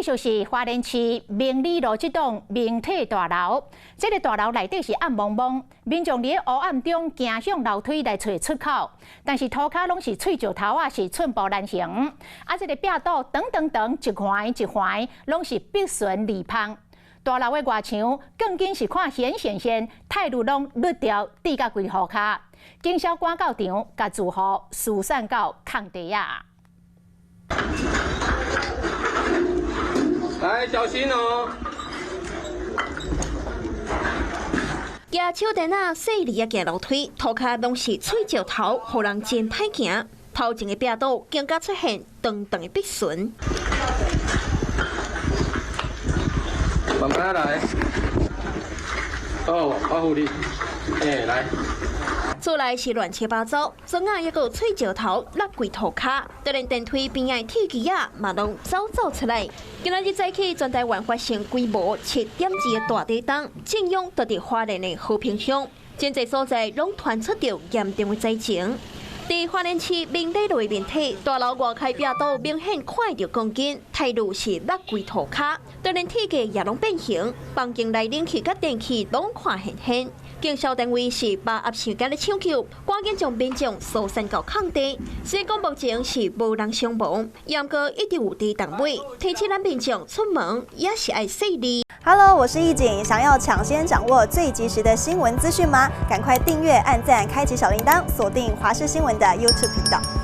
就是花蓮市明理路這棟明體大樓，這个大樓內底是暗濛濛，民眾佇咧烏暗中行向樓梯來揣出口，但是塗跤攏是碎石頭仔，是寸步難行。啊，這个壁堵長長長，一環一環，攏是逼唇裂縫。大樓的外牆鋼筋是看顯顯現，鐵路攏甩掉，跌甲規塗跤。警消趕到場，共住戶疏散到空地仔。來，小心哦！舉手電仔細膩仔行樓梯，塗跤攏是碎石頭，予人真歹行。頭前的壁堵更加出現長長的逼唇。慢慢來。哦，我扶你。欸，來。厝內是亂七八糟，磚仔猶閣有碎石頭落規塗跤，就連電梯邊仔的鐵枝仔嘛攏走走出來。今仔日早起，全台灣發生規模7.2的大地動，震央就佇花蓮的和平鄉，真濟所在攏傳出著嚴重的災情。佇花蓮市明理路的面體大樓外開壁堵，明顯看著鋼筋，鐵路是落規塗跤，就連鐵架也攏變形，房間內冷氣佮電器攏看現現。警消單位是把握時間咧搶救，趕緊將民眾疏散到空地。雖然講目前是無人傷亡，毋過一直有地動尾，提醒咱民眾出門也是愛細膩。 Hello，我是易景，想要搶先掌握最及時的新聞資訊嗎？趕快訂閱、按讚、開啟小鈴鐺，鎖定華視新聞的 YouTube 頻道。